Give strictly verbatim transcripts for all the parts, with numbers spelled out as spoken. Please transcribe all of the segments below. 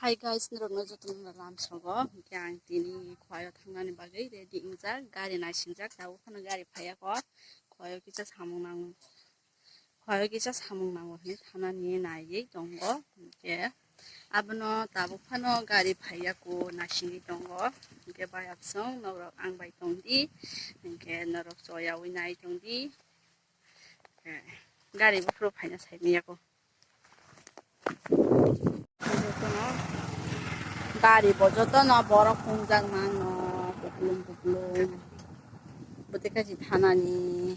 Hi guys, norokno jotono lamsogo. Hwnkhe ang tini Khowai o thangnani bagwi ready wngjak, gari naisingjak, tabuk phano gari phaiya kho. Khowai o kisa samung nango. Khowai o kisa samung nango hinwi thanani naiwi tongo. Hwnkhe abono tabuk phano gari phaiya kho naisingwi tongo. Hwnkhe bai absong norok ang bai tongdi. Hwnkhe norok choyaui nai tongdi. Hwnkhe gari buphuru phaina saimanya kho. Jotono gari bo jotono borok hungjak mano, kuplung kuplung. Bwtwi kaisa thanani.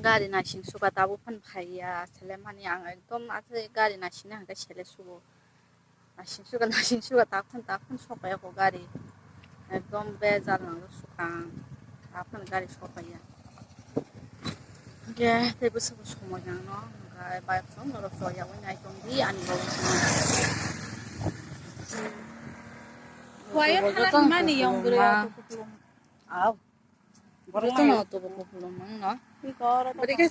Gari naising suka tabuk phano phaiya, sele mani ang ekdom aswk gari naisingna hwnkhe sele sugo. Naising suga, naising suga, takhun, takhun sokpaiya kho gari. Ekdom bejal nang sukang. Takhun gari sokpaiya. Hwnkhe tei bwswk bo somoi nangno, hwnkhe bike song norok choyaui nai tongdi ani bagwi song. Waya thala hwnmani yong bwrwi auto kuplung. Au. Jotono auto bo kuplung mangno. Bwrwi khe.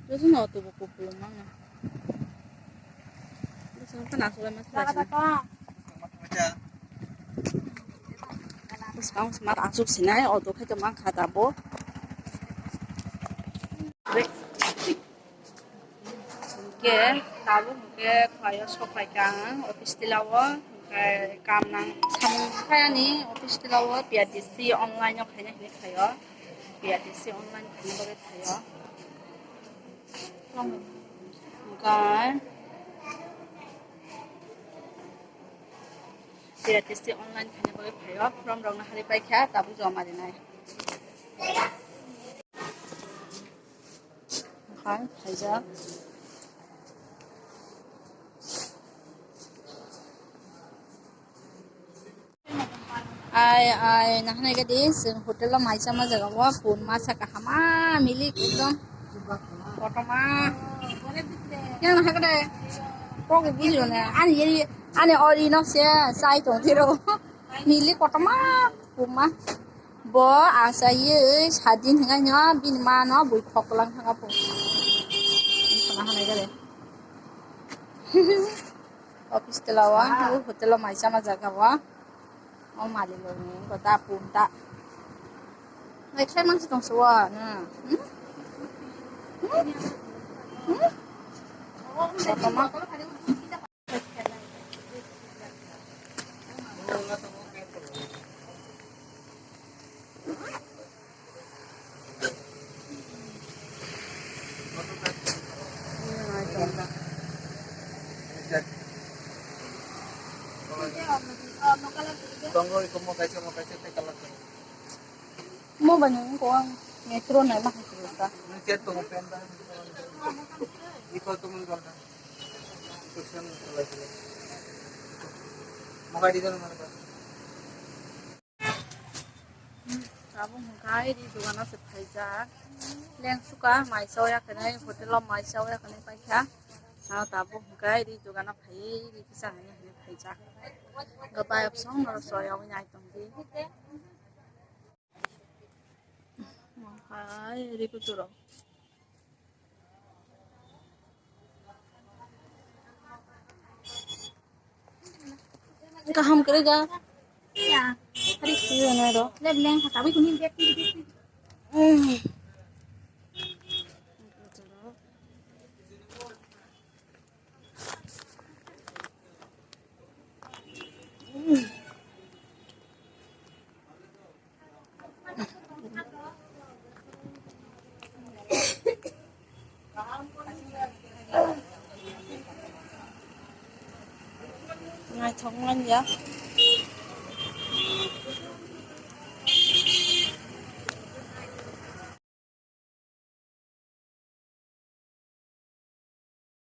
Jotono auto bo kuplung mangno. Bwswk tana aswk ma sila sila. Bwskang smart aswk sinai auto khai to mang kha tabuk. Hwnkhe tabuk hwnkhe Khowai o sokphaikha ang office tila o, hwnkhe kam nang samung phai ani office tila o P R T C online o khaina hinwi khaio, P R T C online khaina bagwi khaio. Hwnkhe P R T C online khaina bagwi phaio, form rokno hari paikha tabuk joma rinai. Hai, khaijak. Ai, ai, nahanai gadi, chwng hotel o mai chama jaga o, pun masa kahama, milik ekdom. Kotorma. Yang naha gadi. Kok bujio na. Ani, ani, ani ori no se, sai tong thiro. Milik kotorma, puma. Bo asaiwi sadin hinga hinga bini ma no bui khoklang thanga po. Sana hanai gare. Office tela wa, hotel o mai chama jaga wa. O mali lo ni ko ta pun ta. Nai khlai mang si tong so wa. Hmm? Hmm? Hmm? Kotorma. Tongo iko mo kaisa mo kaisa tei kalak. Mo ba nung ko ang metro nai ma hai ka. Nung chat to pen ba. Iko to mun gol. Question ko lai. Mo ka di dal mana ba. Tabuk hwnkhe ri dogano se phaijak. Lengsuka mai chawya khenai, hotel o mai chawya khenai paikha. Tabuk hwnkhe ri dogano phaiwi ri kisa hinwi phaijak. Hwnkhe bayapsong norok choyaui nai tongdi. Hai, ri kuturok. Kaham kwrwi ga. Ya. Hari sui ono ro. Leb leng kha tabui kuni bek. Naithok manya.